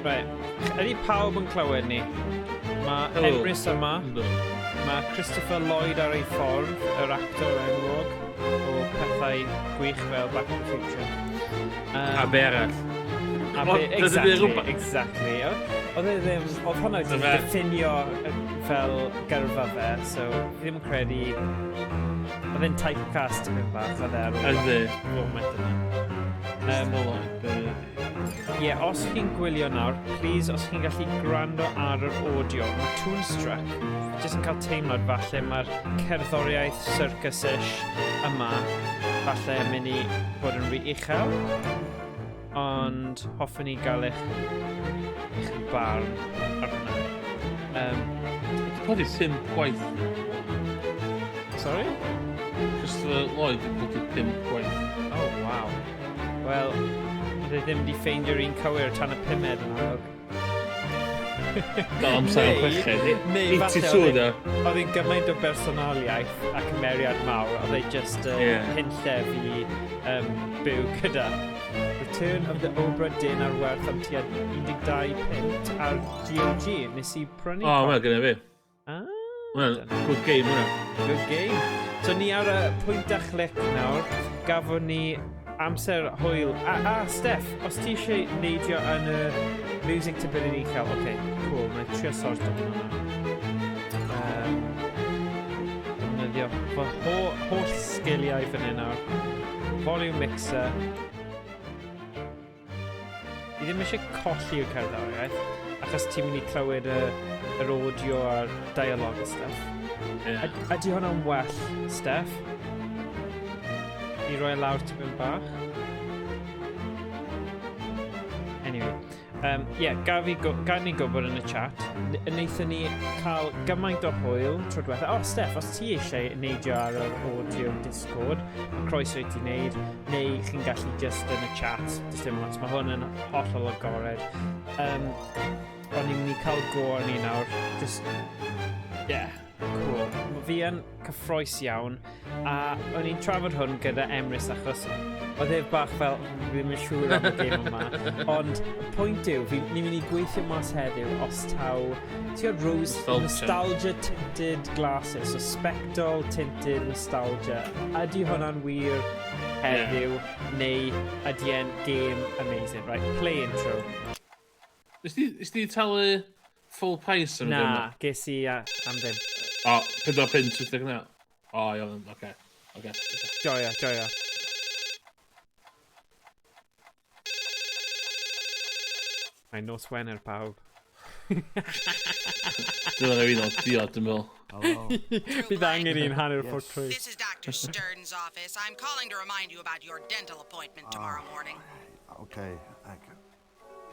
Right, ydy pawb yn clywed ni? Mae Helo. Emrys yma, Yndw. mae Christopher Lloyd ar ei ffordd, yr actor enwog o pethau gwych fel Back to the Future. A be arall? A O, be, dyna exactly, be rhywbeth- exactly. Oedd e ddim, oedd hwnna wedi Dyna fe. diffinio fel gyrfa fe, so fi ddim yn credu... Oedd e'n typecast yn bach, oedd e ar ôl Yndi. moment yna. Christopher Lloyd, be ydi? Ie, yeah, os chi'n gwylio nawr, please, os chi'n gallu gwrando ar yr audio, mae Toonstruck jyst yn cael teimlad falle mae'r cerddoriaeth circus-ish yma falle yn mynd i bod yn rhy uchel, ond hoffwn i gael eich barn ar hwnna. Wedi codi 5 gwaith. Sorry? Christopher Lloyd wedi codi 5 gwaith. Oh, wow. Wel, oedd e ddim wedi ffeindio'r un cywir tan y pumed yn amlwg. Dal amser o chweched. Neu falle 82 oedd da. Oedd e'n gymaint o bersonoliaeth a cymeriad mawr, oedd e just hunllef i byw gyda. Return of the Obra Dinn ar werth am tua 12 punt ar GOG. Nes i prynu... O, wel, gyda fi. Ah, Wel, dyna. good game hwnna. Good game. So ni ar y pwynt a chlic nawr. Gafon ni amser hwyl. A Steff, os ti eisiau neidio yn y music to bit yn uchel, oce, okay, cool, mae'n trio sort o hwnna. Defnyddio fy holl sgiliau fan hyn nawr. Volume mixer. Fi ddim eisiau colli'r cerddoriaeth, achos ti'n mynd i clywed yr audio a'r dialogue a stuff. Ie. Ydy hwnna'n well, Steff? I roi e lawr tipyn bach? Anyway, yeah, gad ni gwybod yn y chat. Wnaethon ni cael gymaint o hwyl tro diwetha. O, Steff, os ti eisiau neidio ar yr audio Discord, mae croeso i ti wneud, neu chi'n gallu just yn y chat, just dim ots. Mae hwn yn hollol agored. O'n i'n mynd i cael go ar ni nawr. Just, yeah, cool. Mae fi yn cyffroes iawn, a o'n i'n trafod hwn gyda Emrys achos oedd e bach fel, fi ddim yn siŵr am y gêm yma. Ond y pwynt yw, ni'n mynd i gweithio mas heddiw os taw, ti'n gwybod rose Nostalgia. nostalgia tinted glasses, so spectol tinted nostalgia. Ydy hwnna'n wir heddiw, neu ydy e'n game amazing? Right, play intro. Nes di talu full price am y Na, gêm 'ma? ges i am ddim. O, 4 punt 89. O, iawn, oce. Oce. Joio, joio. Mae'n nos Wener, pawb. Dyna fi ddod diod, dwi'n meddwl. Hello. Bydd angen un hanner ffordd trwy. This is Dr. Stern's office. I'm calling to remind you about your dental appointment tomorrow morning. Okay, thank you.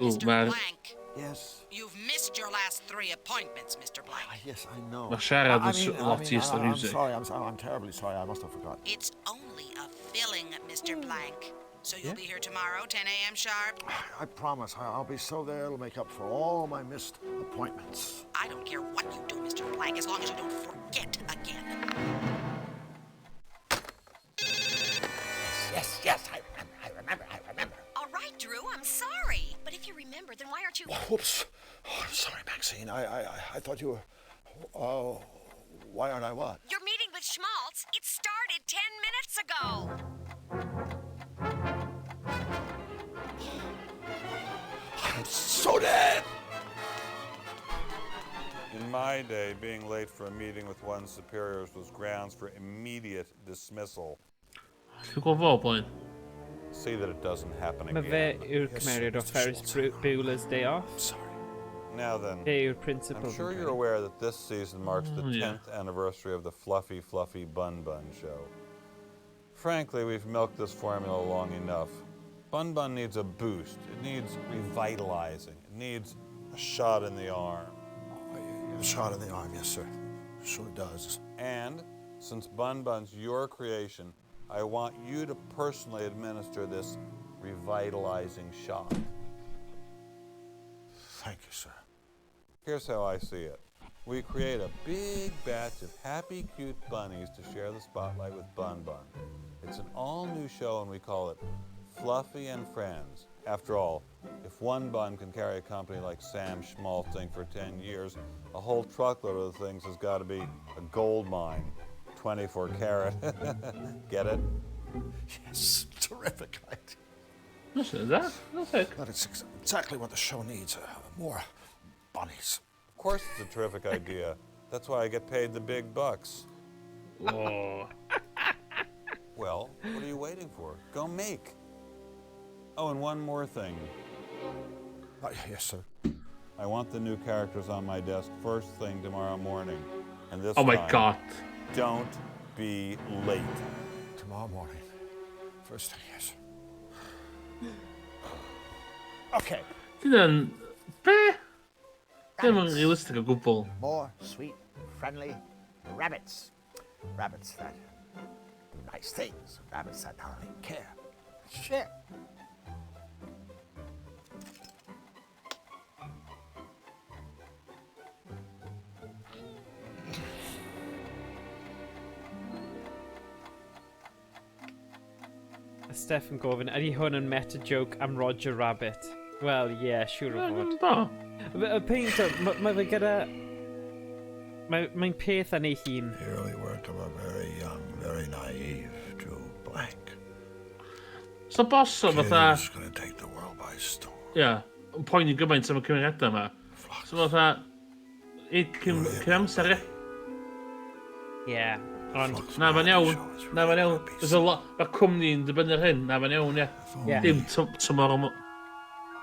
Ww, Mr. mae'r Blank, Yes. you've missed your last 3 appointments, Mr. Blank. Yes, I know. Mae siarad I yn mean, I lot mean, is na I'm music. sorry, I'm terribly sorry. I must have forgotten. It's only a filling, Mr. Blank. So you'll be here tomorrow, 10 a.m. sharp? I promise I'll be so there it'll make up for all my missed appointments. I don't care what you do, Mr. Blank, as long as you don't forget again. Yes, yes, yes, I remember, I remember, I remember. All right, Drew, I'm sorry. But if you remember, then why aren't you... Whoops. Oh, I'm sorry, Maxine. I thought you were... Oh, why aren't I what? Your meeting with Schmaltz, it started 10 minutes ago. I'm so dead! In my day, being late for a meeting with one's superiors was grounds for immediate dismissal. Ti'n gwybod fo, blaen? See that it doesn't happen Mae fe again. yw'r Yes, cymeriad o Mr. Ferris Schwartz. Bueller's Day Off. Sorry. Now then, Fe yw'r principal. I'm sure fi'n you're credu. aware that this season marks the Oh, yeah. 10th anniversary of the Fluffy Fluffy Bun Bun show. Frankly, we've milked this formula long enough. Bun Bun needs a boost. It needs revitalizing. It needs a shot in the arm. A shot in the arm, yes, sir. Sure does. And since Bun Bun's your creation, I want you to personally administer this revitalizing shot. Thank you, sir. Here's how I see it. We create a big batch of happy, cute bunnies to share the spotlight with Bun Bun. It's an all-new show, and we call it Fluffy and Friends. After all, if one bun can carry a company like Sam Schmaltz for 10 years, a whole truckload of the things has got to be a gold mine. 24 karat. Get it? Yes, terrific idea. Listen, that? That's it. That is exactly what the show needs. More bunnies. Of course it's a terrific idea. That's why I get paid the big bucks. Oh. Well, what are you waiting for? Go make. Oh, and one more thing. Yes, sir. I want the new characters on my desk first thing tomorrow morning. And this Oh my time, God. Don't be late. Tomorrow morning. First thing, yes. Okay. Dyna'n... Be? Dim yn realistic o gwbl. More sweet, friendly rabbits. Rabbits that do nice things. Rabbits that not only care, share. A Steph yn gofyn, ydy hwn yn meta joke am Roger Rabbit? Wel, ie, yeah, siŵr o fod. Do. Y pwynt, mae fe gyda... Mae'n peth yn ei hun. The early work of a very young, very naive Drew Blank. So boss o fatha... Kid's gonna take the world by storm. Ie, yeah, yn poeni gymaint am y cymeriadau yma. So fatha... I cyn amser, ie. Ie, ond... Na, mae'n iawn. Na, mae'n iawn. There's a lot... Mae cwmni'n dibynnu ar hyn. Na, mae'n iawn, ie. Ie. Dim tomorrow...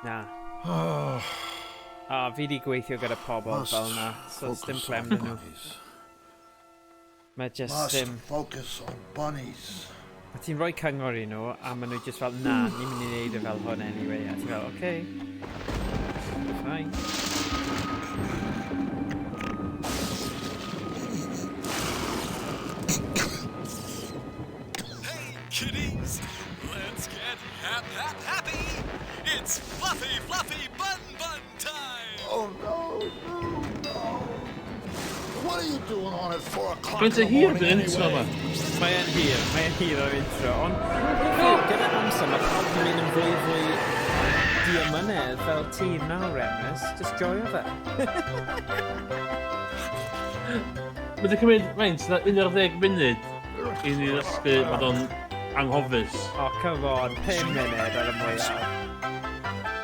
Na. A fi di gweithio gyda pobl fel na, so dim clem dyn nhw. Mae just Must dim... focus on bunnies. A ti'n rhoi cyngor i nhw, a maen nhw just fel, na, ni'n mynd i wneud e fel hwn anyway. A ti'n fel, okay. Fine. Hey, kiddies! Let's get hap, hap, happy! It's fluffy, fluffy bun bun time! Oh, no, no, no. What are you doing on at 4 o'clock Faint in o the hir morning di'r intro anyway? yma? Mae'n hir, mae'n hir o'r intro, ond gyda amser mae pawb yn mynd yn fwy fwy diamynedd fel ti nawr, Emrys. Just joio fe. Mae wedi cymryd, faint, 11 munud i ni ddysgu bod o'n anghofus. Oh, come on, 5 munud ar y mwyaf.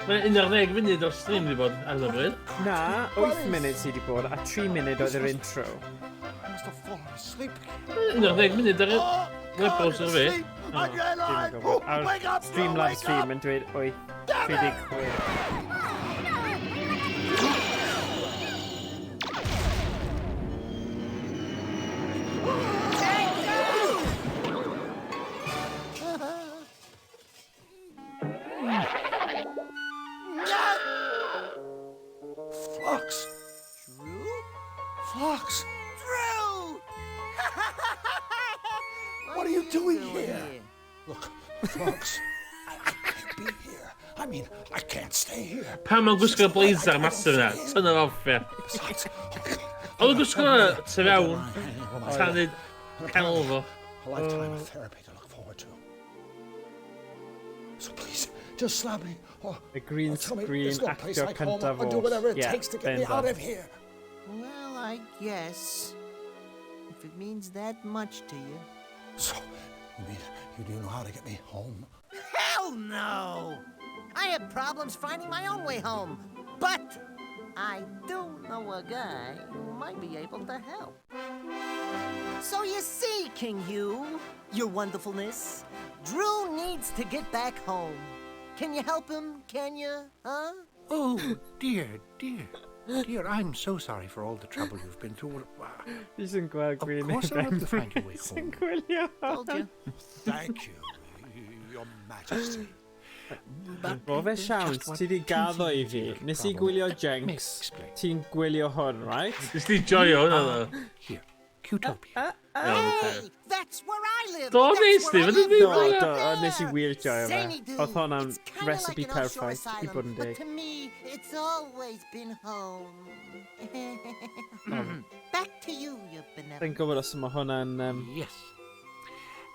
Mae 11 munud o'r stream wedi bod ar y bryd. Na, 8 munud sydd wedi bod, a 3 munud oedd yr intro. I must have fallen asleep. 11 munud ar y web browser fi. Oh, dim yn gwybod. Ar Streamlabs stream yn dweud 8:36. Flux. Drew? Flux. Drew! What are you doing here? Look, Flux, I can't be here. I mean, I can't stay here. Pam mae'n gwisgo blazer massive yna? Turn it off, ie. Besides, oh my God, Oedd yn gwisgo yna tu fewn, tanu canol fo. a lifetime of therapy to look forward to. So please, just slap me or, Y green or tell me screen there's no place actor like home cyntaf or do oll. whatever it Yeah, takes to get me bendant. out of here. Well, I guess. If it means that much to you. So, you mean you do know how to get me home? Hell no! I have problems finding my own way home. But I do know a guy who might be able to help. So you see, King Hugh, your wonderfulness, Drew needs to get back home. Can you help him, can you, huh? Oh, dear, dear. Dear, I'm so sorry for all the trouble you've been through. Fi sy'n gweld Of Green course I'll help you find your way Sy'n home. gwylio. Told you. Thank you, Your Majesty. But Ro fe there's siawns, just one ti di gaddo i fi. teensy Nes i problem. gwylio Let me Jenks. explain. Ti'n gwylio hwn, right? Nes di joio hwnna, ddo. Here, Qtopia. Iawn, ocê. Hey, that's where I live. Do, That's nes where di, I fyddi live di- Do, right do, o, nes i there. wir joio fe. Zany dude. Oedd hwnna'n It's kinda recipe like an offshore perffaith, i asylum, bod yn but deg. to me, it's always been home. Back to you, you benevolent. Dwi'n gwybod os mae hwnna'n... Yes.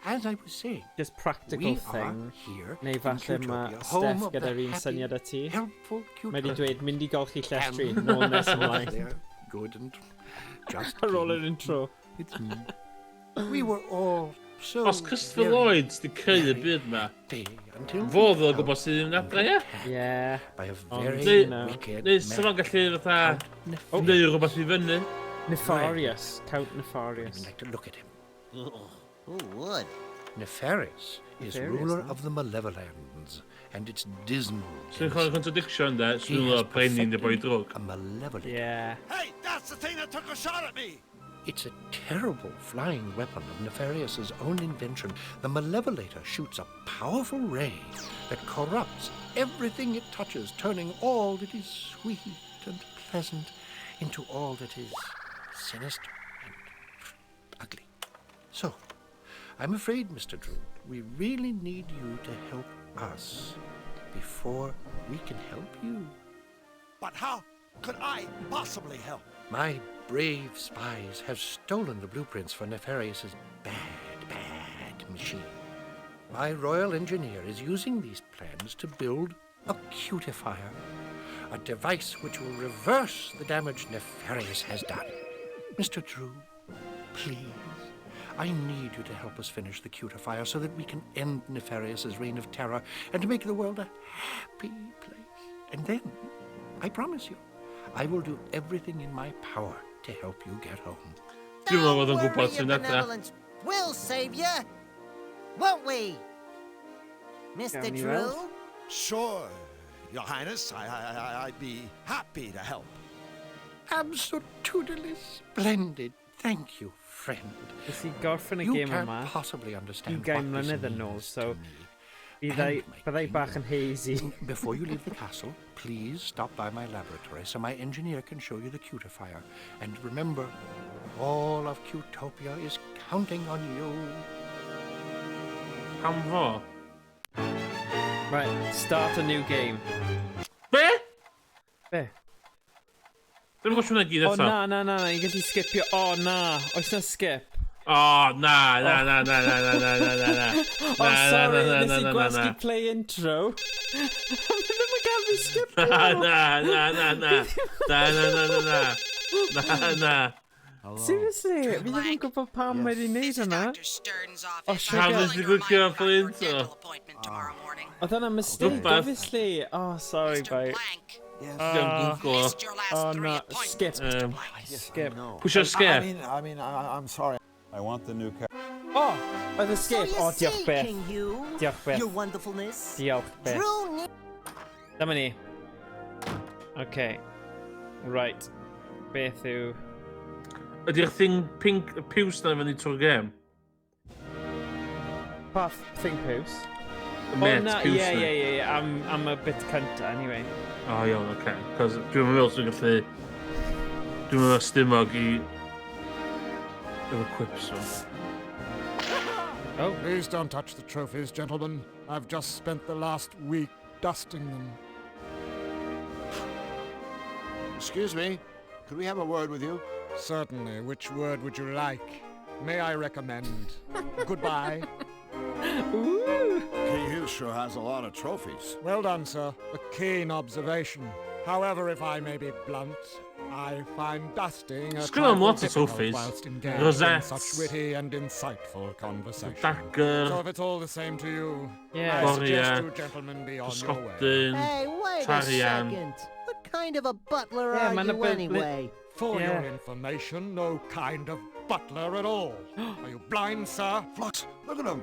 As I was saying, Just practical we thing. are here Neu in falle mae Qtopia, home Steph of the gyda'r un happy, syniad â ti. helpful Mae wedi dweud mynd i golchi llestri And- nôl nes ymlaen. They're good and just Ar ôl king. yr intro. It's me. We were all so Os Christopher very Lloyd di creu y byd ma, happy until fo ddod o gwybod sydd yn adra, ie? Yeah. by a Ond, very Neu, you know. wicked neu sa man. fo'n gallu fatha, Nefarious. neu rhywbeth i fyny. Nefarious. Count Nefarious. I'd like to look at him. Who would? Nefarious is Nefarious, ruler huh? of the Malevolands and its dismal. Swn i'n chwarae contradiction, de, He swn i'n has meddwl brenin di boi perfected drwg. a malevolent. Yeah. Hey, that's the thing that took a shot at me! It's a terrible flying weapon of Nefarious's own invention. The Malevolator shoots a powerful ray that corrupts everything it touches, turning all that is sweet and pleasant into all that is sinister and ugly. So, I'm afraid, Mr. Drew, we really need you to help us before we can help you. But how could I possibly help? My brave spies have stolen the blueprints for Nefarious's bad, bad machine. My royal engineer is using these plans to build a cutifier, a device which will reverse the damage Nefarious has done. Mr. Drew, please, I need you to help us finish the cutifier so that we can end Nefarious's reign of terror and make the world a happy place. And then, I promise you, I will do everything in my power to help you get home. Dwi'n meddwl Don't fod o'n gwybod worry, sy'n Your adra. benevolence. We'll save you, won't we? Mr. Gawn ni Drew? weld. Sure, Your Highness, I'd be happy to help. Absolutely splendid. Thank you, friend. Nes i gorffen y You gêm can't yma possibly understand ugain what this mlynedd yn ôl, means so to me. byddai, and my byddai bach yn hazy. Before you leave the castle, please stop by my laboratory so my engineer can show you the cutifier. And remember, all of Qtopia is counting on you. Pam fo? Right, start a new game. Be? Be? Dwi'n gwybod hwnna gyd O eto. na, na, na, na, i'n gallu skipio. O na, oes na skip? O, na, na, na, na, na, na, na, na, na, na. Oh, Na, na, sorry, na, na, nes na, i na, gwasgu na. play intro. Ddim yn gael fi skipio. Na, na, na, na, na. Na, na, na, na, na. Na, na. Seriously, fi ddim yn gwybod pam mae wedi wneud hwnna. Stern's Oh, office. sugar. Pam nes i glicio ar play intro? Appointment tomorrow morning. Oedd hwnna mistake, Rhywbeth. obviously. Oh, sorry, Mr. bye. Blank. Yes. Dwi'n Google. Missed your last Oh, three no, appointments. skip. Mr. Blank. Skip. Pwysio I skip. mean, I'm sorry. I want the new character. Oh, oedd y So skip. you Oh, diolch see, byth. King Hugh, Diolch byth. your wonderfulness. Diolch byth. Drew needs Dyma ni. Okay. Right. Beth yw... Ydy'r thing pink piws na fyny trwy'r gêm? Pa thing piws? Y Oh, met na, piws ie, na. ie, ie, ie, am y bit cynta, anyway. O, iawn, oce. Cos dwi'n meddwl sy'n gallu... Dwi'n meddwl stumog i... Efo quips o. Oh. Please don't touch the trophies, gentlemen. I've just spent the last week dusting them. Excuse me, could we have a word with you? Certainly. Which word would you like? May I recommend? Goodbye. King Hugh sure has a lot of trophies. Well done, sir. A keen observation. However, if I may be blunt, I find dusting a Sgynna am trifle lot o difficult trophies. whilst engaged in Rosettes. such witty and insightful conversation. Dagger. So if it's all the same to you, Yeah. I suggest Boriau, you gentlemen be on your way. Pysgodyn, Hey, wait a Tarian. second. What kind of a butler Yeah, are man, you a bit- anyway? For Yeah. your information, no kind of butler at all. Are you blind, sir? Flux, look at him.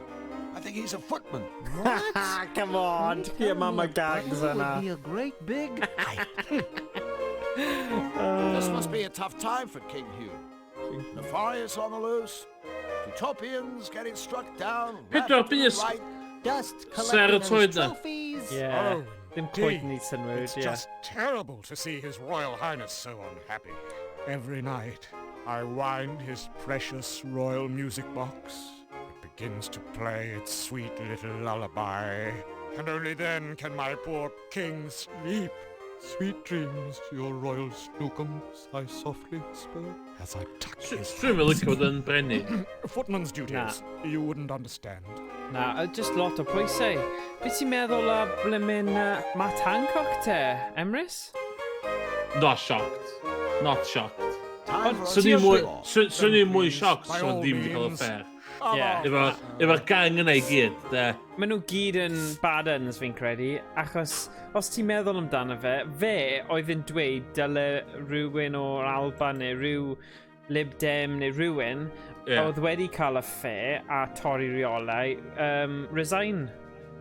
I think he's a footman. What? Come on, Tell your me mama a gags butler yna. would be a great big This must be a tough time for King Hugh. Nefarious on the loose, Utopians getting struck down. left Pedwar and bys. right. dust Sarah collecting on his Toyd na. trophies. Yeah. Oh, Ddim quite indeed. yn neud synwyr, It's yeah. just terrible to see His Royal Highness so unhappy. Every night, I wind his precious royal music box. It begins to play its sweet little lullaby, and only then can my poor king sleep. Sweet dreams, your royal snookums, I softly whisper as I tuck his Dwi'n mynd licio fod yn brenin. Footman's duties. You wouldn't understand. Na, just lot o pwysau. Be ti'n meddwl o blymin Matt Hancock te, Emrys? Not shocked. Not shocked. Ond Swn i'n mwy shocked By swn all ddim wedi cael y means. ffair. Yeah. Efo'r gang yna i gyd, de. Maen nhw gyd yn bad uns fi'n credu, achos os ti'n meddwl amdano fe, fe oedd yn dweud dyle rhywun o'r Alban neu rhyw Lib Dem neu rhywun oedd wedi cael y ffair a torri reolau, resign.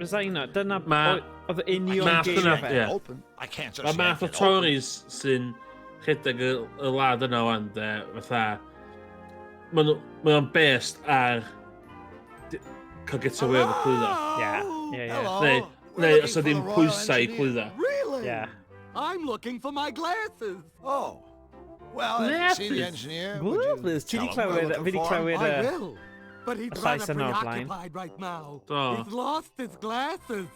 Resign o. Dyna oedd union Math geiriau yna, fe. ie. Open. I can't just Mae math yank o it open. Tories sy'n rhedeg y wlad yna wan, de, fatha... Maen nhw'n based ar cael get away efo clwydda. Ie. Hello. Neu, We're neu looking os ydy for ddim the royal pwysau i engineer. clwydda. Really? Yeah. I'm looking for my glasses. Oh. Well, if you see the Glasses. engineer, would you Glasses. Ti tell di him we're clywed, looking fi di for him? clywed I y... will. But he's llais rather yna o'r blaen. preoccupied right now. Do. He's lost his glasses.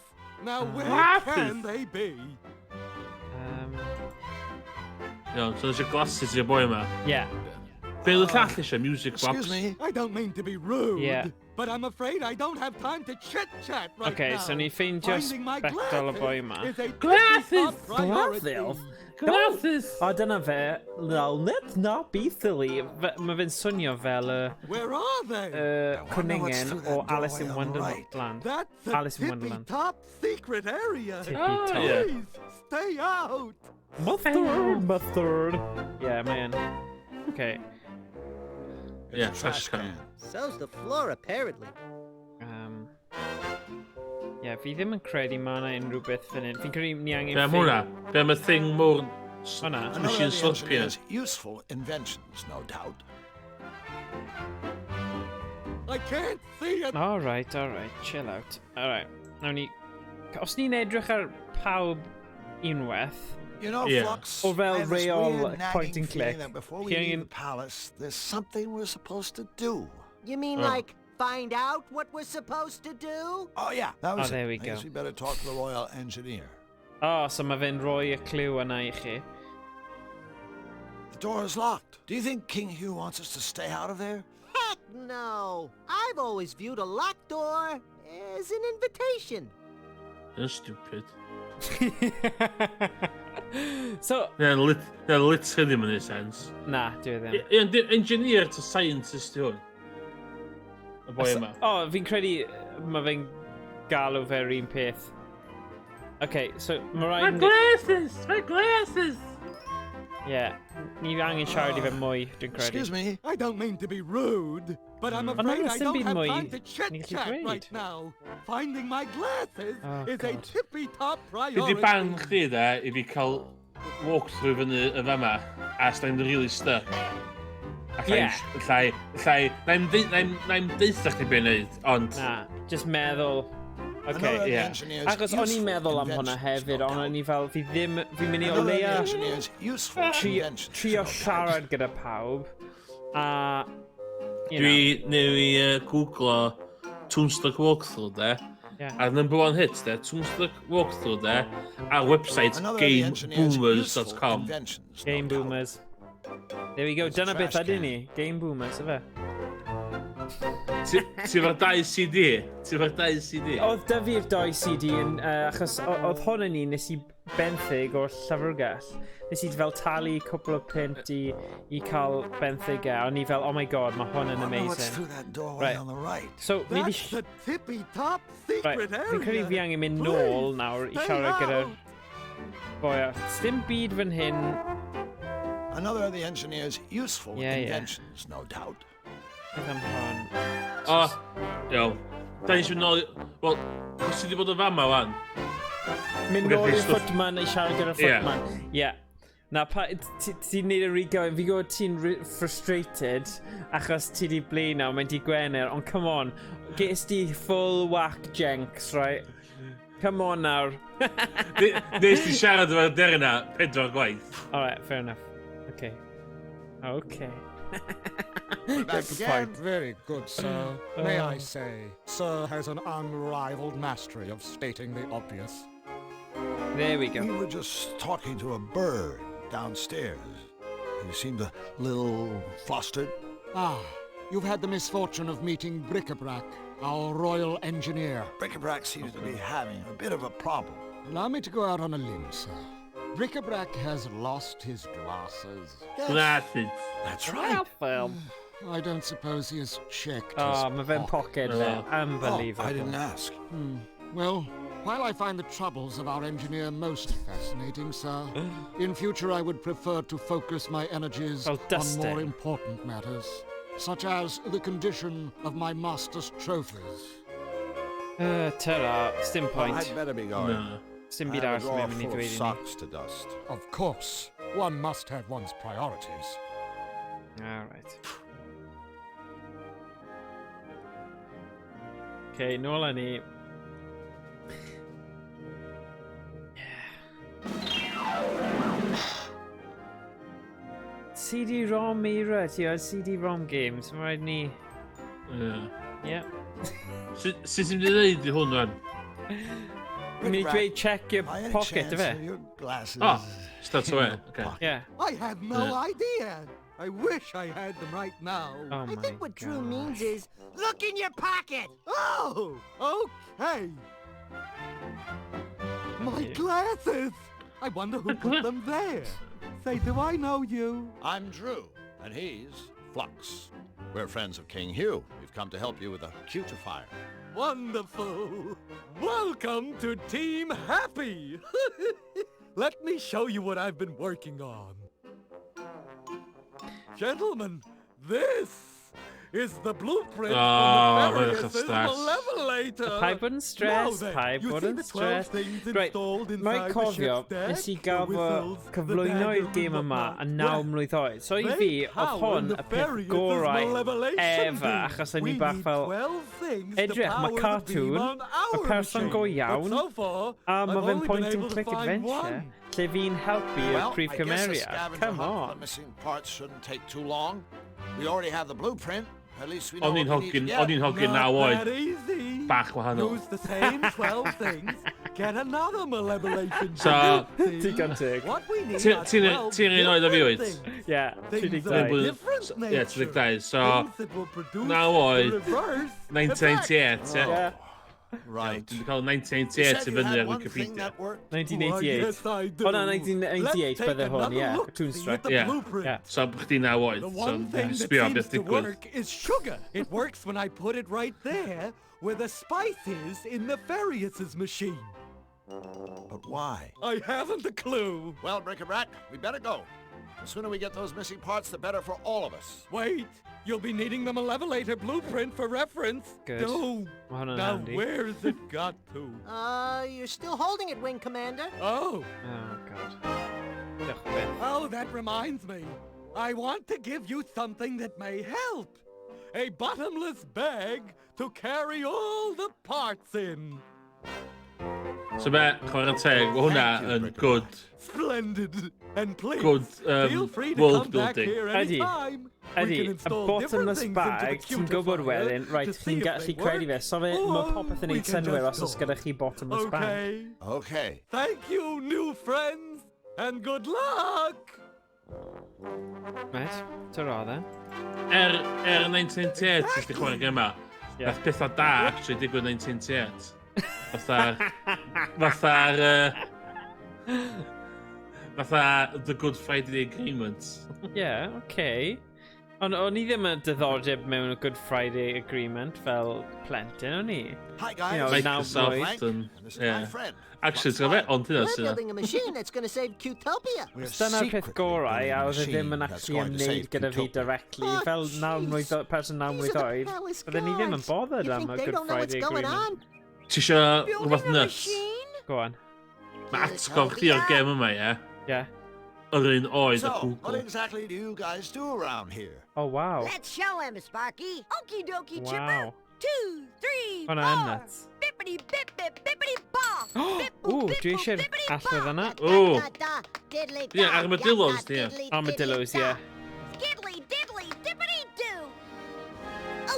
Now where Glasses? can they be? Iawn, so eisiau glasses i'r boi yma. Yeah. Be oedd y llall eisiau? Music box? Excuse me. I don't mean to be rude, Yeah. but I'm afraid I don't have time to chit-chat right Okay, now. so ni ffeindio Finding my sbectol y boi glasses yma. is a Glasses! tippy-top priority. Glasses? Glasses! O, dyna fe. Well, let's not be silly. Mae fe'n swnio fel y Where are they? uh, I wonder what's cwningen through that o Alice in doorway on the right. Wonderland. That's a Alice in Wonderland. tippy-top secret area. Tippy Ah, top. yeah. Please, stay out. Mustard! Mustard! Yeah, mae yn. Okay. Yeah, trash can. So's the floor, apparently. Yeah, fi ddim yn credu mae yna unrhyw beth fan hyn. Fi'n credu ni angen Be am hwnna? Be am y thing mowr... Hwnna. Another Machine of the slurpee. engineer's useful inventions, no doubt. I can't see it. All right, all right, chill out. All right, nawn ni... Os ni'n edrych ar pawb unwaith, You know, Yeah. Flux, Or fel I have this real weird nagging point and feeling click. that before we Chi leave angen- the palace, there's something we're supposed to do. You mean Oh. like find out what we're supposed to do? Oh, yeah, that was Oh, there it. we I guess go. we better talk to the royal engineer. O, oh, so mae fe'n rhoi y cliw yna i chi. The door is locked. Do you think King Hugh wants us to stay out of there? Heck no! I've always viewed a locked door as an invitation. Yn stupid. So, Na'n lit, na literally ddim yn neud sense. na, dwi e ddim. Ie, ond engineer to scientist di hwn. Y boi yma. O, oh, fi'n credu mae fe'n galw fe'r un peth. Okay, so mae My rhaid... glasses! My glasses! Yeah, ni angen siarad i fe mwy, dwi'n credu. Excuse me. I don't mean to be rude, but I'm Ond afraid na, I sdim don't byd have mwy time to ni'n gallu chit-chat dweud. right now. Finding my glasses Oh, is a God. tippy-top Fi priority. di ban chdi de, i fi cael walkthrough fyny y fama, a os i'm really stuck. Allai, Yeah. allai, allai, na'i'm deutha chdi be wneud, ond... Na, just meddwl. Another Okay. of the yeah. engineer's Achos o'n i'n useful meddwl am hwnna inventions, hefyd, no ond o'n doubt. i fel, fi ddim, fi'n mynd i o Another of the leia engineer's useful inventions, trio no doubt. siarad gyda pawb, a, you know, Dwi newi googlo Toonstock walkthrough de, yeah. a number one hit de, Toonstock walkthrough de, ar website Another of the engineer's useful gameboomers.com. inventions, no Game doubt. Boomers. There we go, There's a dyna beth trash ydyn can. ni. Game Boomers, yfe? Ti efo'r dau CD? Ti efo'r dau CD? Oedd da fi'r doi CD yn, achos oedd hwn yn un nes i benthyg o'r llyfrgell. Nes i fel talu cwpl o punt i cael benthyg e, o'n i fel, oh my god, mae hwn yn Wonder what's amazing. through that doorway Right. on the right. So, ni di... That's the tippy-top Right, secret area. fi'n credu fi angen mynd nôl nawr i Stay siarad gyda'r out. boi arall. Sdim byd fan hyn. Another of the engineer's useful Yeah. inventions, no doubt. Beth am hwn? O, iawn. Da ni eisiau mynd nôl... Wel, os ti wedi bod yn fama wan? Mynd We're nôl gonna i'r do stwff- footman i siarad gyda'r Ie. footman. Ie. Na, pa, ti'n neud y rhi gyflym. Fi'n gwybod ti'n frustrated achos ti di blino, mae'n di Gwener, ond come on, ges di full whack jenks, right? Come on nawr. Nes ti siarad efo'r deryn na pedwar gwaith. Alright, fair enough. Okay. Okay. Back Good again. point. Very good, sir. May I say, sir has an unrivaled mastery of stating the obvious. There we go. We were just talking to a bird downstairs. He seemed a little flustered. Ah, you've had the misfortune of meeting Brikabrak, our royal engineer. Brikabrak seems to be having a bit of a problem. Allow me to go out on a limb, sir. Brikabrak has lost his glasses. Glasses. That's right. Well, I don't suppose he has checked his Oh, mae fe'n pocket fe. Unbelievable. Oh, I didn't ask. Well, while I find the troubles of our engineer most fascinating, sir, in future I would prefer to focus my energies Well, on more dusting. important matters, such as the condition of my master's trophies. Ta-ra, sdim Well, point. I'd better be going. Na. Sdim I byd have a arall drawer mae'n mynd i full of ddweud i ni. socks to dust. Of course, one must have one's priorities. All right. Okay, nôl â ni. CD-ROM era, ti o CD-ROM games, mae rhaid ni... Ie. Yeah. Sut ti'n mynd i ddeud i hwn rwan? Mi'n i dweud check your By any pocket, chance, ife? are your glasses... Oh, start away. Okay. Yeah. I have no Yeah. idea. I wish I had them right now. Oh I my think what Drew gosh. means is, look in your pocket! Oh, okay. My Yeah. glasses. I wonder who put them there. Say, do I know you? I'm Drew, and he's Flux. We're friends of King Hugh. We've come to help you with a cutifier. Wonderful. Welcome to Team Happy. Let me show you what I've been working on. Gentlemen, this is the blueprint Oh, for mae'n Nefarious' stress. Malevolator. Paid bod yn Now stress, then, paid you bod see yn the 12 stress. things Right, installed mae'n inside the cofio, ship's deck, nes i the gael fy whistles, the cyflwyno i'r dagger gêm and yma whatnot. yn naw Well, mlwydd oed. So i they fi, oedd power hwn y peth Nefarious' gorau malevolation ever, beam. achos o'n We i bach need fel, 12 things to edrych, mae power the beam cartoon, on mae our person go machine. iawn, But so far, a I've mae fe'n only been point and able to click find adventure, one. lle fi'n helpu Well, y prif I guess the cymeriad. scavenger Come hunt for on. the missing parts shouldn't take too long. We already have the blueprint. At least we know O'n i'n what we need to hogyn, get. o'n i'n hogyn Not naw that oed. easy. Bach wahanol. Use the same 12 things, get another malevolation So- beam. See? Digon teg. What we need Ti- are ti'n- 12 ti'n un oed a fi different wyt? things. Yeah, Things of 32. Blwyddyn- different Ie, nature. 32. So, Things that will produce naw the oed, reverse 1998, ie. Yeah. Right. Dwi'n cael You 1998 said i you fyny had ar one thing Wikipedia. that worked? Why, 1988. yes, I do. Oh no, 1998 Let's take bydde hwn, another yeah. look, see, Toonstruck. at the Yeah. blueprint. Yeah. So, bod chdi naw oed. The So, one thing that sbio seems beth to digwydd. work is sugar. It works when I put it right there where the spice is in Nefarious' machine. But why? I haven't a clue. Well, Bric-a-Brac, we better go. The sooner we get those missing parts, the better for all of us. Wait, you'll be needing the Malevolator blueprint for reference. Good. Oh, Mae hwnna'n now handy. where's it got to? You're still holding it, Wing Commander. Oh, Oh god. Diolch byth. oh, that reminds me. I want to give you something that may help. A bottomless bag to carry all the parts in. So be, chwarae teg, mae hwnna Thank you, yn Bric-a-Brac. good, Splendid. And please, good feel free to world come back building. here Ydy. anytime. We Ydy, can a install different bottomless things into the bag, ti'n gwybod cutifier wedyn, to right, see chi'n if gallu they credu fe. work, So fe, mae or popeth yn we neud can synwyr just os oes go. gyda chi bottomless bag. Okay. Okay. Thank you, new friends, and good luck. Right, ta-ra then. 1998, nes di chwarae gema, Ie. nath pethau da actually digwydd 1998. Fatha'r... Fatha'r... Fatha The Good Friday Agreement. Yeah, okay. Ond o'n i ddim yn diddordeb mewn y Good Friday Agreement fel plentyn, o'n i? Hi, guys. You know, naw Microsoft mlwydd. yn... And this is my Yeah. friend. Actually, ti'n gwybod be? Ond hynna We're sy'n... building a machine that's gonna save Qtopia. We're Dyna'r peth secretly gorau, building a a oedd e ddim machine yn that's actually going to ymwneud save gyda fi Qtopia. directly. Oh, Fel naw jeez. mlwydd person naw These mlwydd are the oed, palace bydden ni ddim yn guards. bothered You am think y they Good don't know what's Friday going Agreement. on? Ti isio rhywbeth Building a nuts? machine? Go on. Mae atgof chdi o'r gem yma, ie? Yeah. Yr un oed a So, what Google. exactly do you guys do around here? Oh, wow. Let's show him, Sparky. Okie dokie, Chipper. Wow. 2, 3, Hwnna yn 4. nuts. Bippity bip bip bippity ba. Ww, dwi eisiau'r allwedd yna. Ww. Diddly Ie, armadillos, di, ie. Armadillos, ie. Skiddly diddly dippity doo.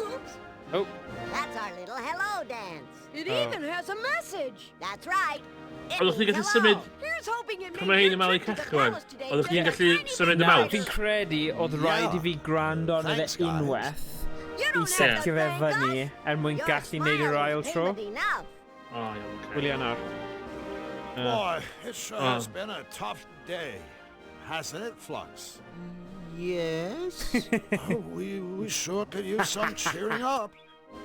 Oops. Oh. That's our little hello dance. It Oh. even has a message. That's right. It Oeddech chdi'n means gallu hello. symud... Here's hoping it Pan made mae hein your yn malu trip to the cachu wan. palace today Oeddech chdi'n just a gallu tiny symud y bit Na, mouse? fi'n credu oedd rhaid i fi gwrando arno fe Thanks, guys. unwaith You i don't have to setio fe thank fyny us. er mwyn Your gallu neud yr smile ail is tro. payment enough. O, iawn, oce. Wylio nawr. Boy, it sure Oh. has been a tough day, hasn't it, Flux? Yes? Oh, we sure could use some cheering up.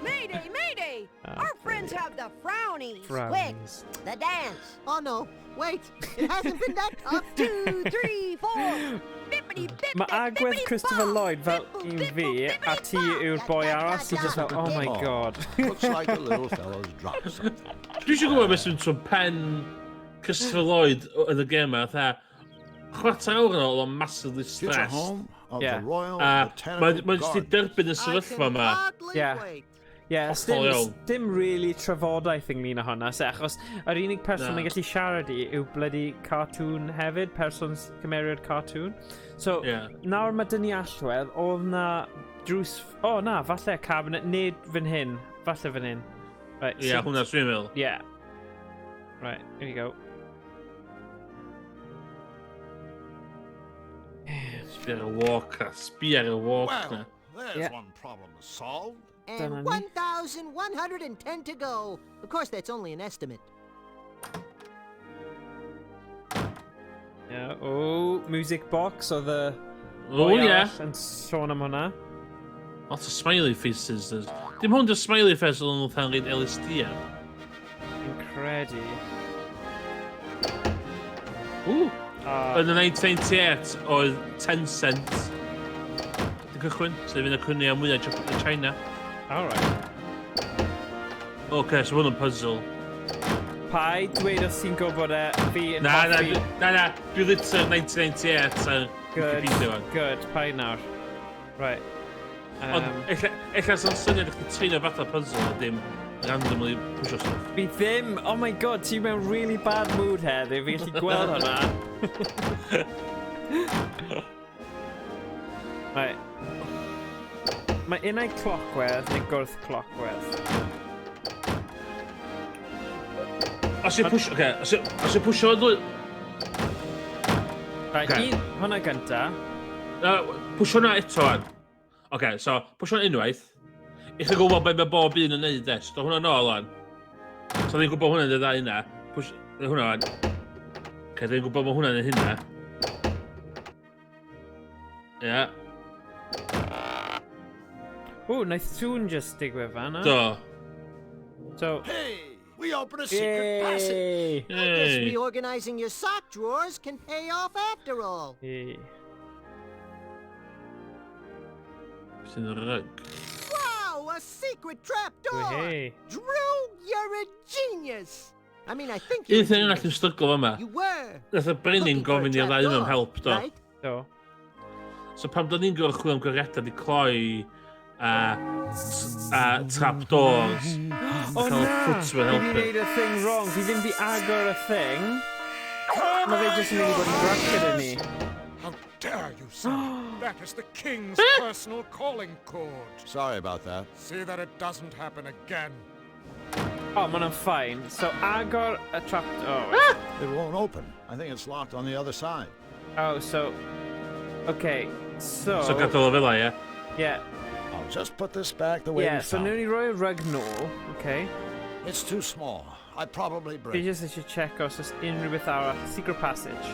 Mayday, mayday! Our friends have the frownies. Frownies. Quick, the dance. Oh no, wait, it hasn't been that tough. 2, 3, 4. Bippity bip, Mae bip, agwedd bippity Christopher bop. Lloyd fel Bipple, un bipple, fi, a bippity ti bop. yw'r boi arall sy'n just fel, oh my god. Looks like the little fellow's dropped something. Dwi eisiau gwybod beth sy'n trwy pen Christopher Lloyd yn y gêm yma, fatha, chwarter awr yn ôl, oedd o'n massively Future stressed. home of Yeah. the Royal A Botanical mae'n jyst i Gardens. derbyn y I sefyllfa can yma. hardly Yeah. wait. Yeah, Hollol iawn. dim really trafodaeth ynglyn â hwnna, se, achos yr unig person Na. mae'n gallu siarad i yw bloody cartoon hefyd, person cymeriad cartoon. So, Ie. nawr mae dyn ni allwedd, oedd na drws... O, oh, na, falle cabinet, neu fan hyn, falle fan hyn. Right, Ie, hwnna dwi'n meddwl. Yeah. Right, here we go. Sbia ar y walk na, sbia ar y walk Well, na. there's Yeah. one problem solved. And Dyna ni. 1,110 to go. Of course, that's only an estimate. Yeah, oh, music box oedd y O, boi ie. arall yn sôn am hwnna. Lot of smiley faces. There's. Dim hwn just smiley face oedd nhw'n than reid LSD ar. Fi'n credu. Ww. Ah. Yn y 1998 oedd Tencent yn cychwyn, sef un o'r cwmnïau mwyaf yn China. All right. Oce, so hwn yn puzzle. Pai dweud os ti'n gwybod e, fi yn Na, na, hoffi... na, na, dwi literally 1998 ar Good, Wikipedia wan. good, pai nawr. Right. Ond ella sa'n syniad i chdi treino fatha puzzle a dim randomly pwysio stuff. Fi ddim, oh my god, ti mewn really bad mood heddiw, fi'n gallu gweld hwnna. Right. Mae unau clocwedd neu gwrth clocwedd. Os i'n pwysio, oce, os i'n pwysio ddwy... Right, Ocê. un, hwnna gynta. Pwysio hwnna eto wan. Oce, so, pwysio hwnna unwaith. I chi gwybod beth mae bob un yn neud, de. So, do hwnna nôl wan. So, ni'n gwybod hwnna'n dweud hynna. Pwysio hwnna wan. Oce, dwi'n gwybod mae hwnna'n neud hynna. Ie, O, naeth sŵn just digwydd fan, do. So, Hey, we opened a secret passage. yay! I guess Yay. reorganizing your sock drawers can pay off after all. Yay. Sy'n rug. Wow, a secret trap door! Hey. Drew, you're a genius! I mean, I think you're Un a thing arall genius. yn stryglo fama. You were. Nath y brenin looking for a gofyn i'r trap ddau un am door, help, do. Right? Do. So pam da ni'n gorfod chwilio am goriadau di cloi a trapdoors. O Cael na! footman Fi di helpu. wneud y thing wrong. Fi ddim di agor y thing. Mae fe jyst yn mynd i bod yn grac gyda ni. How dare you, sir? That is the king's personal calling cord. Sorry about that. See that it doesn't happen again. O, ma' hwnna'n fine. So, agor y trap... Oh, It won't open. I think it's locked on the other side. oh so... Okay, so... So gadael o fel 'a, ie? Yeah, I'll just put this back the way yeah, we so found newn it. ni roi y rug nôl, okay. It's too small. I'd probably Fi break it. jyst eisiau check os oes unrhyw beth arall. Secret passage.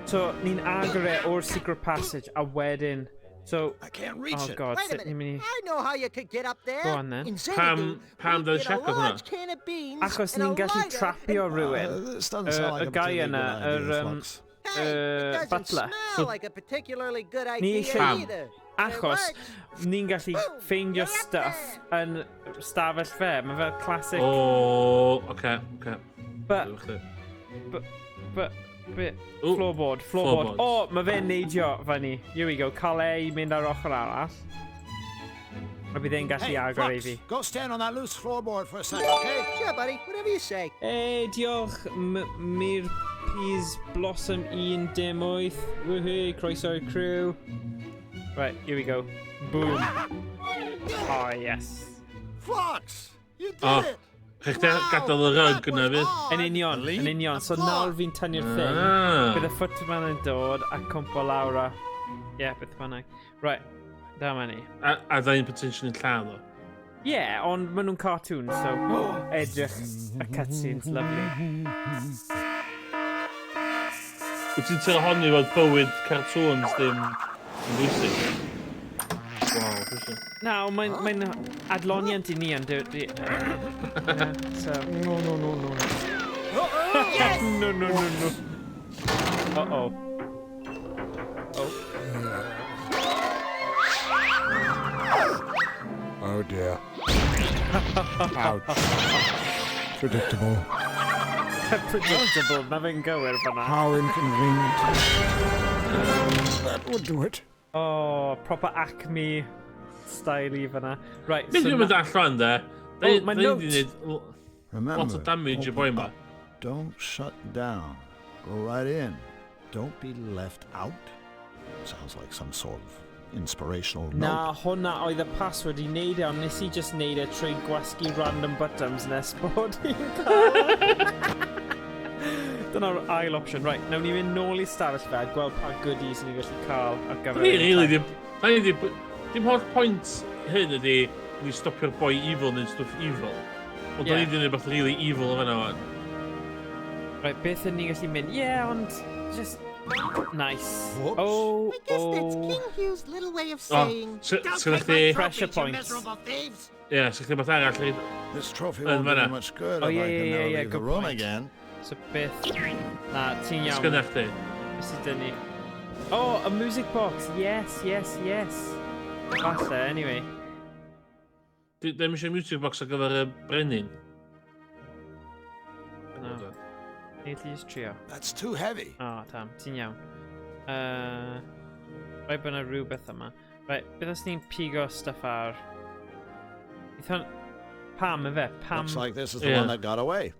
So, ni'n agor e o'r secret passage a wedyn... So... I can't reach Oh it. god, Wait a sut ni'n minute. mynd i... I know how you could get up there. Go on then. In Pam- Xanadu, pam we'd dod get a check o hwnna? large can of beans Achos and a ni'n gallu lighter trapio and- rhywun. This doesn't sound like Y a guy particularly yna, good idea, yr, Flux. Hey, it doesn't butler. smell So- like a particularly good Ni idea eisiau- Pam. either. Achos It works. ni'n gallu Boom, ffeindio you're up stuff yn stafell fe. Mae fel classic... O, oce, oce. But, Diolch but, Ooh, floorboard, floorboard. floorboards. O, mae fe'n neidio fyny. Here we go. Cael ei mynd ar ochr arall. A bydd e'n gallu Hey, agor i Flux, fi. go stand on that loose floorboard for a second, okay? Sure, buddy. Whatever you say. Hey, diolch, Mir Peas Blossom 18. Woohoo, croeso i'r crew. Right, here we go. Boom. Oh, yes. Flux, you did Oh. it! Rhaid chdi gadael y rug yna fydd. Yn union, yn union. So nawr fi'n tynnu'r thing. Bydd y footman yn dod a cwmpo lawr a... Ie, yeah, beth bynnag. Right, dyma ni. A dda i'n potentially yn lladd o. Ie, yeah, ond maen nhw'n cartoon, so... Edrych, y cutscenes, lovely. Wyt ti'n teimlo honni fod bywyd cartoons ddim yn bwysig? Wow, bwysig. Na, ond mae'n mae adloniant i ni yn dy... So... No, no, no, no. Yes! No, no, no, no. Uh-oh. Oh. Oh dear. Ouch. Predictable. Predictable, mae fe'n gywir fyna. How inconvenient. That would do it. Oh, proper Acme style i fyna. Right, Beth dwi'n mynd allan de? Oh, mae note. Remember, Lot o damage y boi ma. Don't shut down. Go right in. Don't be left out. Sounds like some sort of inspirational note. Na, hwnna oedd y password i wneud e, ond nes i just wneud e trwy gwasgu random buttons nes bod i'n cael. Dyna'r ail opsiwn. Right, nawn ni mynd nôl i stafell fe a gweld pa goodies ni'n gallu cael ar gyfer... Ni really ddim... Da ni ddim... Dim holl pwynt hyn ydi ni stopio'r boi evil neu'n stwff evil. Ond da ni ddim yn beth really evil o fan'na wan. Right, beth yn ni'n gallu mynd? Yeah, ond just... Nice. Whoops. Oh, I guess that's oh. King Hugh's little way of saying, so- "Don't so take chdi- my trophies, Pressure you points. miserable thieves." Ie, yeah, so chdi beth arall i... This trophy Yn won't do fan'na. me much good Oh, if yeah, I yeah, can yeah, never yeah, leave the good room point. again. So beth... Na, ti'n iawn. Sgynna chdi. Beth sydd dyn ni? Oh, a music box. Yes, yes, yes. Falle, anyway. Ddim eisiau music box ar gyfer y brenin. No. Ni gallu just trio. That's too heavy. O, tam, ti'n iawn. Rhaid bod yna rhywbeth yma. Right, beth os ni'n pigo stuff ar... Eitha... Pam, efe? Pam... Looks like this is the Yeah. one that got away.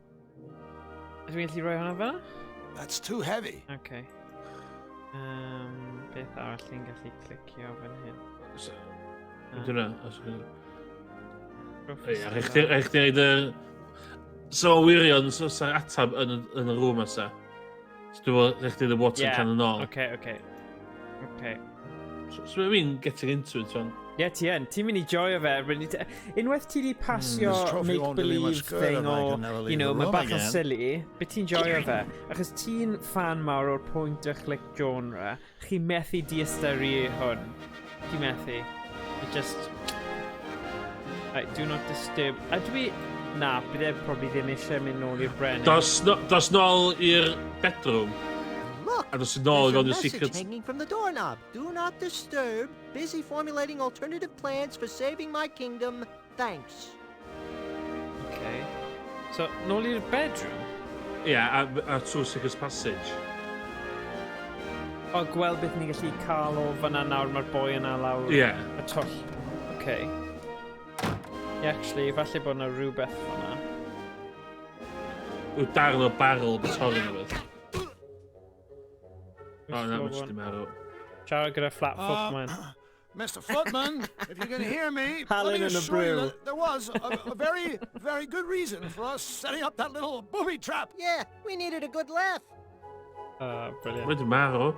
Ydw i'n gallu rhoi hwnna fyna? That's too heavy. Okay. Beth arall ni'n gallu clicio fan hyn? Dyna. Ei, a rhaid chdi neud y... So wirion, so sa'r atab yn, yn y rŵm ysa. So dwi'n meddwl, rhaid chdi neud y water can yn ôl. Okay, okay. Okay. So fi'n getting into it, man. Ie, yeah, ti yn. Ti'n mynd i joio fe. Unwaith ti di pasio This trophy won't do me much make-believe good thing if I o, can never you leave know, the mae room bach yn again. silly, beth ti'n joio fe? Achos ti'n fan mawr o'r point and click genre, chi methu diystyru hwn. Chi methu. It just... Right, do not disturb. A dwi... Na, bydd e probably ddim eisiau mynd nôl i'r brenin. Dos, no, dos nôl i'r bedroom. Look, A dos nôl i there's a fewn i'r message secret... hanging from the doorknob. Do not disturb. Busy formulating alternative plans for saving my kingdom. Thanks. Okay. So, nôl i'r bedroom? Ie, yeah, a trwy secret passage. O, gweld beth ni'n gallu cael o fyna nawr, mae'r boi yna lawr. Ie. Y twll. Okay. Yeah, actually, falle bod yna rhywbeth fyna. Yw darn o barrel beth torri neu beth. O, na, mae'n jyst i marw. Siarad gyda Flat Footman. Mr. Footman, if you can hear me, let Halen me in a assure you brew. that there was a very, very good reason for us setting up that little booby trap. Yeah, we needed a good laugh. Brilliant. Wedi marw.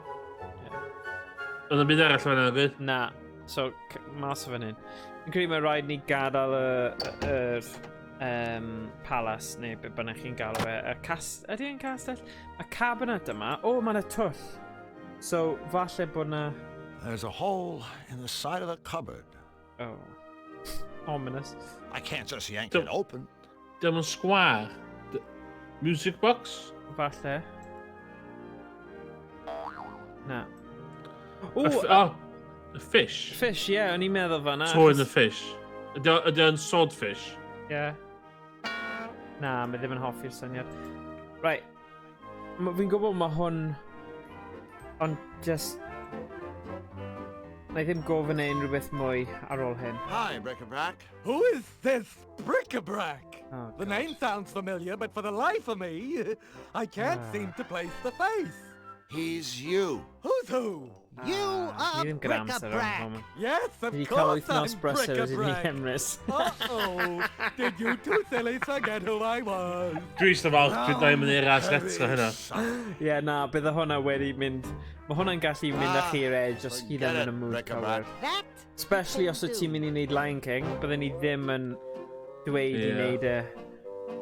Oedd yn byd arall fan'na, gwyd? Na. So, mas o fan hyn. Fi'n credu mae rhaid ni gadael y palace, neu be bynnag chi'n galw fe. Y cas... Ydy e'n castell? Y cabinet yma. O, mae yna twll. So, falle bod na... There's a hole in the side of the cupboard. Oh. Ominous. I can't just yank Don't- it open. Dim yn sgwar. Music box? Falle. Na. O, O, oh, a fish. fish, ie, yeah, o'n i'n meddwl fan'na. Torn the fish. Ydy o'n swordfish? Ie. Na, mae ddim yn hoffi'r syniad. Right. Fi'n gwybod mae hwn... Ond just... Na i ddim gofyn e unrhyw beth mwy ar ôl hyn. Hi, Bric-a-Brac. Who is this Bric-a-Brac? Oh, The name sounds familiar, but for the life of me, I can't seem to place the face. He's you. Who's who? You are Ni ddim gyda amser o'n bric-a-brac. hwn. Yes, of Ni wedi cael course wythnos I'm brysur ydyn ni, bric-a-brac. Emrys. Uh-oh, did you two sillies forget who I was? Dwi eisiau falch, dwi'n dau mynd i'r ras eto hynna. Ie, yeah, na, bydde hwnna wedi mynd... Mae hwnna'n gallu mynd â chi i'r edge os chi ddim yn y mood cywir. That Especially os wyt ti'n mynd i wneud Lion King, bydden ni ddim yn dweud i Ie. wneud e...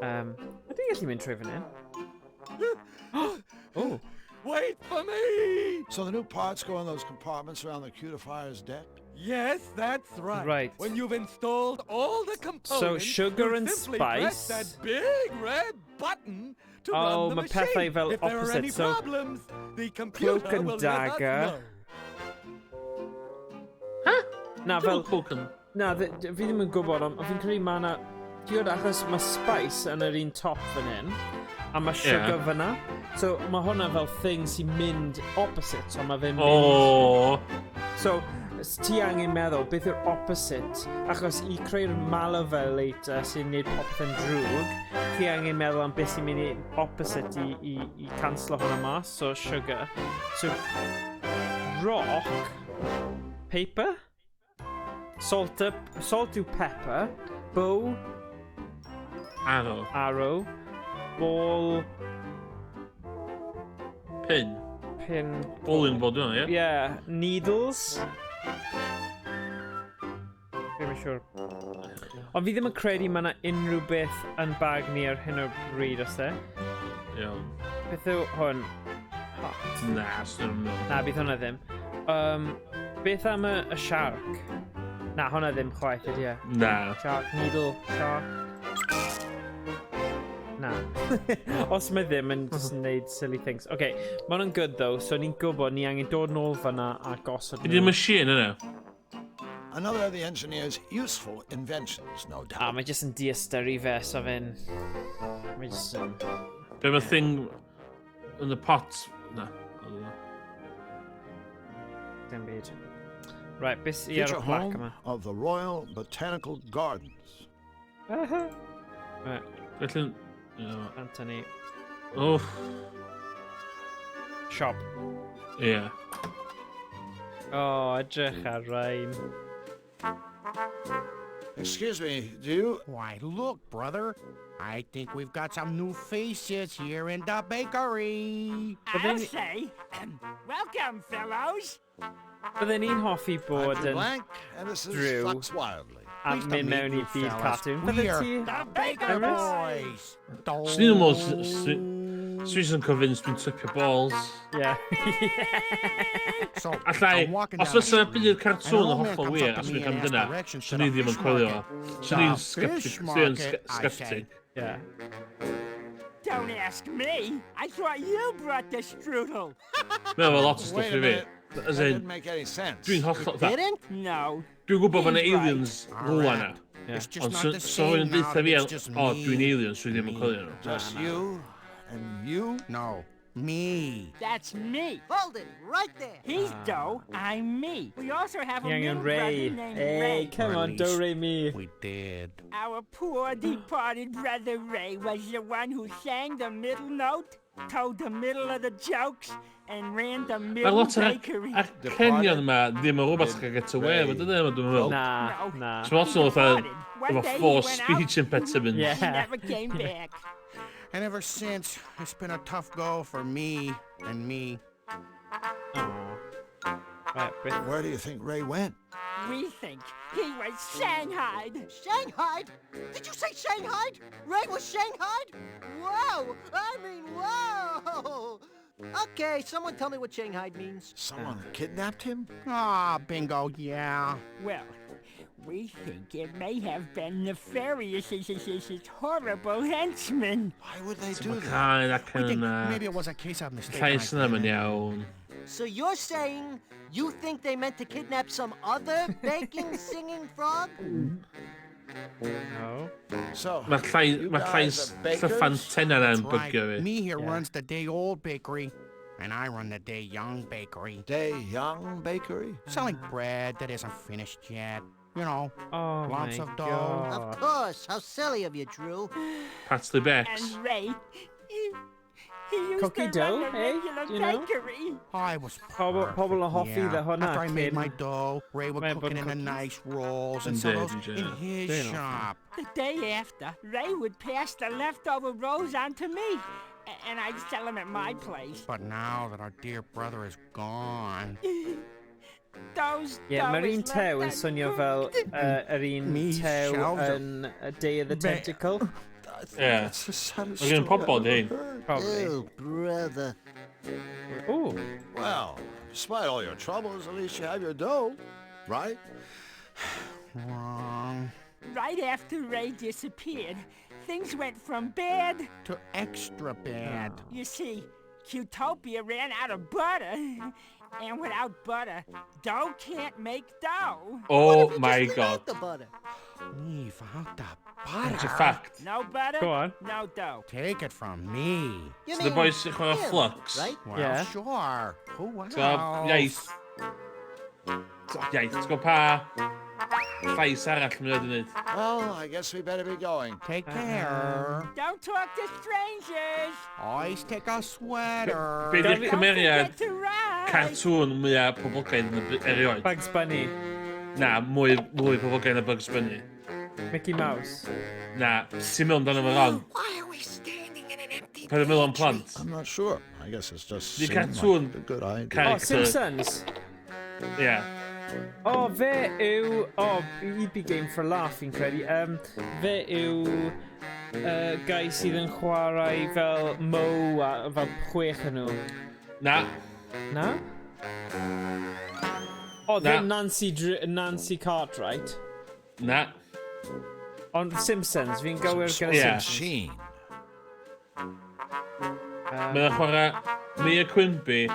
Ydyn ni'n gallu mynd trwy fan hyn? Oh. Wait for me! So the new parts go in those compartments around the Cutifier's deck? Yes, that's right. Right. When you've installed all the components, sugar you and simply press spice. that big red button to Oh, run the ma' machine. pethau fel If there are opposite, any so problems, the computer cloak and will let us dagger. know. Na, fel... Cloak and... Na, fi ddim yn gwybod, ond fi'n credu mae na... Ti'n gwybod, achos mae spice yn yr un top fan hyn, a mae sugar Ie. fyna. So mae hwnna fel thing sy'n mynd opposite, so mae fe'n mynd... O! So, ti angen meddwl, beth yw'r opposite? Achos i creu'r Malevelator sy'n neud popeth yn drwg, ti angen meddwl am beth sy'n mynd i opposite i cancelo hwnna mas, so sugar. So, rock, paper, salt, up, salt yw pepper, bow, Arrow. arrow, ball, Pin. pin... Bowling ball, dwi'n ie? Yeah, needles. Ddim yn siŵr. Ond fi ddim yn credu mae yna unrhyw beth yn bag ni ar hyn o bryd, os e. Iawn. Beth yw hwn? Hot. Na, swn i'n meddwl. Na, bydd hwnna ddim. Beth am y shark? Na, hwnna ddim chwaith ydy e. Na. Shark, needle, shark. Na. Os mae ddim yn just yn neud silly things. OK, mae hwnna'n good though, so ni'n gwybod ni angen dod nôl fyna a gosod Ydy'r machine yna? Another of the engineer's useful inventions, no A doubt. mae jyst yn diystyru fe, so fe'n... Mae jyst yn... Be mae thing in the pot? Na. Dim byd. Right, beth sy ar Future y plac home yma? of the Royal Botanical Gardens. Right, Felly... Anthony. Wff. Shop. Ie. O, oh, edrych ar rhain. Excuse me, do you... Why, look, brother. I think we've got some new faces here in the bakery. I'll say, welcome, fellows. Bydden ni'n hoffi bod I'm yn Blank, and this is Drew Flux Wildly. a Pleased to mynd meet mewn i you, byd fellas. cartoon. We Bydden are ti? The Baker Emrys? Boys. Swn i'n meddwl... Swn i'n convinced dwi'n typio balls. Yeah. So, Allai, I'm walking os down the fysa street, byd cartoon and yn an old man hollol comes wir, up to a swn me i'n and cymryd asks yna, directions to swn i the ddim yn fish coelio. market. Swn i'n The sceptic. fish Swn i'n market, I say. sceptic. Yeah. Don't ask me. I thought you brought the strudel. Mae'n efo lot o Wait stwff a i fi. minute. As That in, didn't make any sense. dwi'n hollol... Didn't? No. Dwi'n gwybod bod yna He's right. aliens rhywle yna. Yeah. It's just Ond not so the so rhywun same yn now deutha that fi, it's just o, me. dwi'n alien, swn i ddim yn coelio nhw. Just you and you? No, me. That's me. Hold it right there. He's Doe, I'm me. We also have a Ni angen middle Ray. brother named Hey, Ray. come Or at on, do least Ray mi. We did. Our poor departed brother Ray was the one who sang the middle note, told the middle of the jokes, and ran the Mae middle lot o'r bakery. acenion yma ddim yn rhywbeth sy'n cael get away efo, dyna dwi'n meddwl. Na, No. na. So lot o'n fatha, Departed. One efo day he forced went speech out, impediment. Yeah. He never came back. And ever since, it's been a tough go for me and me. Aw. Right, beth... Where do you think Ray went? We think he was shanghaied. Shanghaied? Did you say Shanghaied? Ray was Shanghaied? Whoa! I mean, whoa! Okay, someone tell me what Shanghaied means. Someone kidnapped him? Ah, bingo, yeah. Well, we think it may have been Nefarious' horrible henchman. Why would they do Mae that? cael We acen think yna. maybe it was a case of mistaken Llais yna mae'n identity. iawn. So you're saying you think they meant to kidnap some other baking singing frog? No. So, Mae'r llais, you mae guys llais are bakers? llyffan tenna yna'n That's right. bygio fi. Me here Yeah. runs the day old bakery, and I run the day young bakery. Day Young Bakery? Selling bread that isn't finished yet. You know, Oh lumps my of dough. God. Of course. How silly of you, Drew. Patsley Becks. And Ray, He used Cookie to run dough, a eh? regular Do you know? bakery. I was Pobl, pobl yn hoffi Yeah. dda hwnna. After I made cyn- my dough, Ray would Mae cook bun it in the cookies. nice rolls and Yndi, sell those dwi'n in joio. his Dwi'n hoffi. shop. The day after, Ray would pass the leftover rolls on to me, and I'd sell them at my place. But now that our dear brother is gone, Those Ie, dough mae'r is un left tew yn swnio fel yr un Me tew shelves are yn Day of the bare. Tentacle. Ie. That's the saddest Mae gen story pobl I've di ever hyn. heard. Probably. Oh, brother. Ooh. Well, despite all your troubles, at least you have your dough, right? wrong Right after Ray disappeared, things went from bad. to extra bad. You see, Qtopia ran out of butter. And without butter, dough can't make dough. Oh my god. The butter. Leave out the butter. It's a fact. No butter, Go on. no dough. Take it from me. You So the mean boys sy'n chwarae him, Flux. right? Well, Yeah. sure. Who else? Ti'n gwybod iaith... Iaith, ti'n gwybod pa llais arall mae'n dod i wneud? Well, I guess we better be going. Take care. Don't talk to strangers. Always take a sweater. Be di'r Don't cymeriad forget to write. cartŵn mwyaf poblogaidd yn y erioed? Bugs Bunny. Na, mwy, mwy poblogaidd na Bugs Bunny. Mickey Mouse. Na, ti'n meddwl amdano fo ron? Why are we standing in an empty Paid yn meddwl am plant. I'm not sure. I guess it's just The seemed cartoon like a good idea. Oh, Character. Simpsons. Ie. O, fe yw... O, he'd be game for a laugh, fi'n credu. Fe yw guy sydd yn chwarae fel Mo a fel chwech yn nhw. Na. Na? O, Na. ddim Nancy, Nancy Cartwright. Na. Ond Simpsons, fi'n gywir gyda Ie. Simpsons. Machine. Mae'n chwarae Mayor Quimby,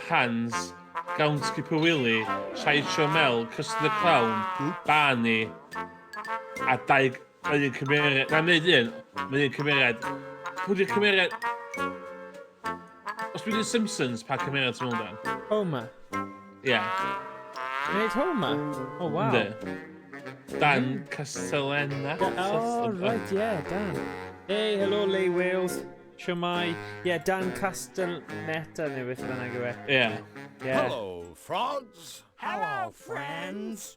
Hans, Groundskeeper Willie, Sideshow Mel, Krusty the Clown, Barney, a dau un cymeriad. Na, mae'n un. Mae'n un cymeriad. Pwy di'r cymeriad? Os dwi'n Simpsons, pa cymeriad ti'n meddwl dan? Homer. Ie. Gwneud Homer? Oh, wow. Yndi. Dan Castellaneta. Oh, right, yeah, Dan. Hey, hello, Leigh Wales. Shwmae. Yeah, Dan Castellaneta neu beth bynnag yw e. Ie. Yeah. Hello, frogs. Hello, friends.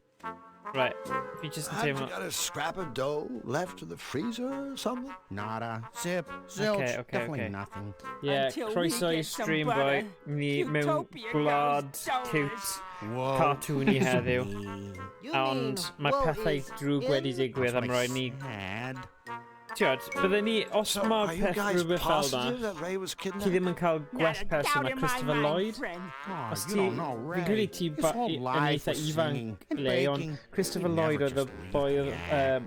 Right, fi jyst yn Have you teimlo... got a scrap of dough left in the freezer or something? Nada. Zip. Zilch. Okay, Definitely okay. nothing. Yeah, Until we croeso i get some stream boy. butter, Ni mewn Qtopia gwlad goes doughless. cute Whoa. cartoony heddiw. You Ond mean mae woe pethau is drwg him? wedi digwydd am roi ni... Sad. Tiod, bydden ni, os So, mae are you peth guys rhywbeth fel na, positive that Ray was ti kidnapped? ddim yn cael Not gwell a person doubt na in my Christopher mind, Lloyd. friend. Oh, Os you ti, don't know fi'n Ray. credu ti His ba, whole yn life eitha was singing ifanc and le, ond baking. Christopher He'd never Lloyd oedd y just leave boi oedd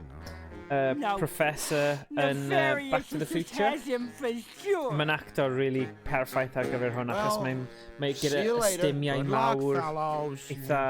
the No. professor yn Back to the Nefarious Future. has him for sure. Mae'n actor really perffaith ar gyfer hwn, achos Well, mae'n mae see gyda you later. ystumiau Good luck, mawr fellows. eitha